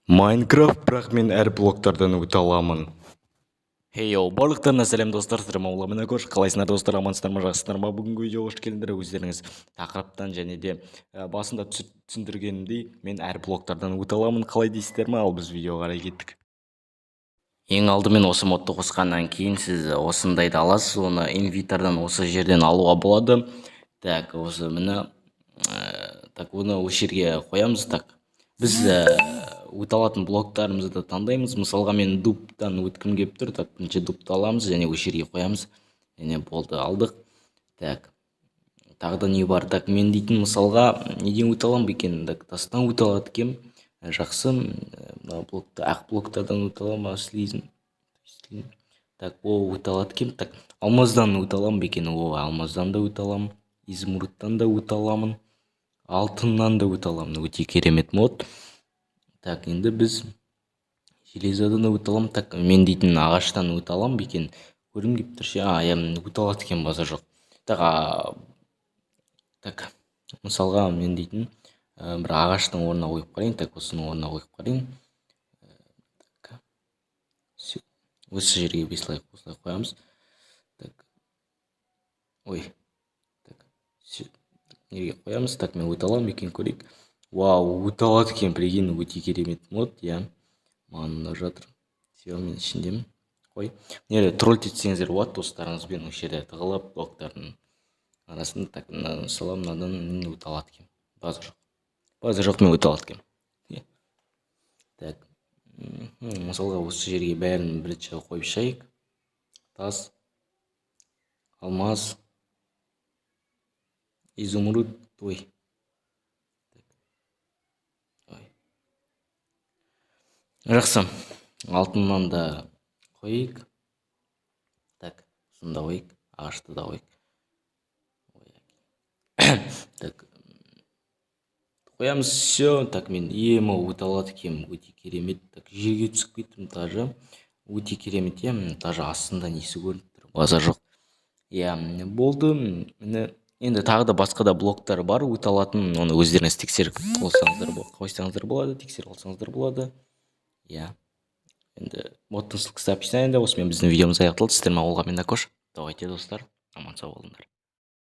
Майнкрафт, бірақ мен әр блоктардан өте аламын. Хей, йоу, барлықтарына сәлем, достар! Сіздер мен Акош. Қалайсыңдар, достар, амансыздар ма, жақсысыздар ма? Бүгінгі видеоға қош келдіңдер өздеріңіз. Тақырыптан және де басында түсіндіргенімдей, мен әр блоктардан өте аламын. Қалай дейсіздер ма? Ал біз видеоға қарай кеттік. Ең алдымен осы модты қосқаннан кейін сіз осындайды аласыз. Оны инвентардан осы жерден алуға болады. Так, осы міне, так, оны осы жерге қоямыз. Так, біз өте алатын блоктарымызды таңдаймыз. Мысалға, мен дубтан өткім келіп тұр. Так, бірінші дубты аламыз және осы жерге қоямыз. Және болды, алдық. Так, тағы да не бар? Так, мен дейтін, мысалға, неден өте аламын екен? Так, тастан өте алады екенмін. Жақсы, мына блокты, ақ блоктардан өте аламын ба? Слизень. Так, о, өте алады екенмін. Так, алмаздан өте аламын ба екен? О, алмаздан да өте аламын, изумрудтан да өте аламын, алтыннан да өте аламын. Өте керемет мод. Так, енді біз железодан да өте аламын. Так, мен дейтін ағаштан өте аламын ба екен? Көргім келіп тұр ше. А, иә, өте алады екен, базар жоқ. Так, так, мысалға, мен дейтін бір ағаштың орнына қойып қарайын. Так, осының орнына қойып қарайын. Так, осы жерге осылай, осылай қоямыз. Так, ой, так, неге қоямыз? Так, мен өте аламын екен, көрейік. Вау, өте алады екен, прикинь. Өте керемет мод, иә, маған ұнап жатыр. Все, мен ішіндемін қой. Мына жерде тролль етсеңіздер болады достарыңызбен, осы жерде тығылып, блоктардың арасында. Так, мына, мысалы, мынадан мен өте алады екенмін, базар жоқ, базар жоқ, мен өте алады екенмін. Так, мысалға, осы жерге бәрін бірінші қойып шығайық: тас, алмаз, изумруд. Ой, ой, жақсы, алтыннан да қояйық. Так, осыны да қояйық, ағашты да қояйық. Так, қоямыз. Все. Так, мен ема өте алады екенмін, өте керемет. Так, жерге түсіп кеттім даже. Өте керемет, иә. Даже астында несі көрініп тұр, базар жоқ, иә. Болды, міне. Енді тағы да басқа да блоктар бар өте алатын. Оны өздеріңіз тексеріп қойсаңыздар, қойсаңыздар болады, тексеріп алсаңыздар болады, иә. Енді модтың ссылкасы описаниеда. Осымен біздің видеомыз аяқталды. Сіздермен болған мен, Акош. Давайте, достар, аман сау болыңдар.